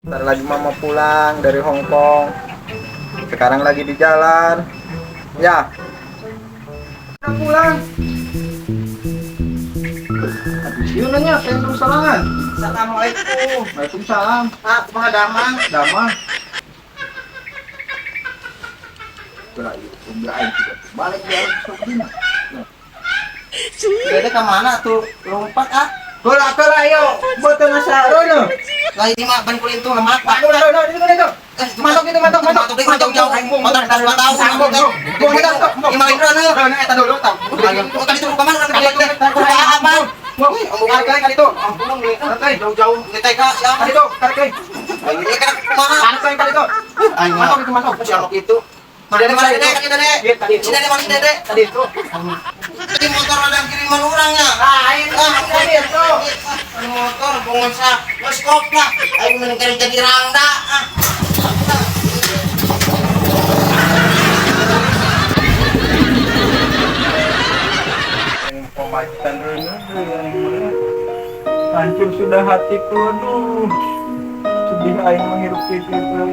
Ntar lagi mama pulang dari Hong Kong. Sekarang lagi di jalan. Ya. Pulang. Aduh, sieu nanya, saya terus sorangan. Assalamualaikum. Waalaikumsalam. Ah, kumaha damang? Damang. Lah, ieu aing tidak balik dia sok dina. Dede ka mana tuh? Lompat ah. Gola gola ayo, boten masarono. Lain ini mah ban kulit tuh lemak. Aduh, aduh, aduh, itu itu. Masuk itu, masuk, masuk. Masuk jauh jauh. Motor 2 tahun. Sambung, bro. Lima indra nih. Eta dulu tau. Oh, tadi tuh kemana kan kali itu? Apa? Kali kali itu. Jauh-jauh di TK ya. Kali itu, kali kali. Ini kan kumaha? Kali kali itu. Masuk itu, masuk. Siapa itu? Dede mana dede? Kali dede. Si dede mana dede? Tadi itu. Di motor ada kiriman orangnya. Lain, tadi itu. Di motor bongsa, geus lah. Aing mending jadi rangda. Ah. Pemajikan reuneuh hancur sudah hatiku, aduh, sedih aing menghirup kieu.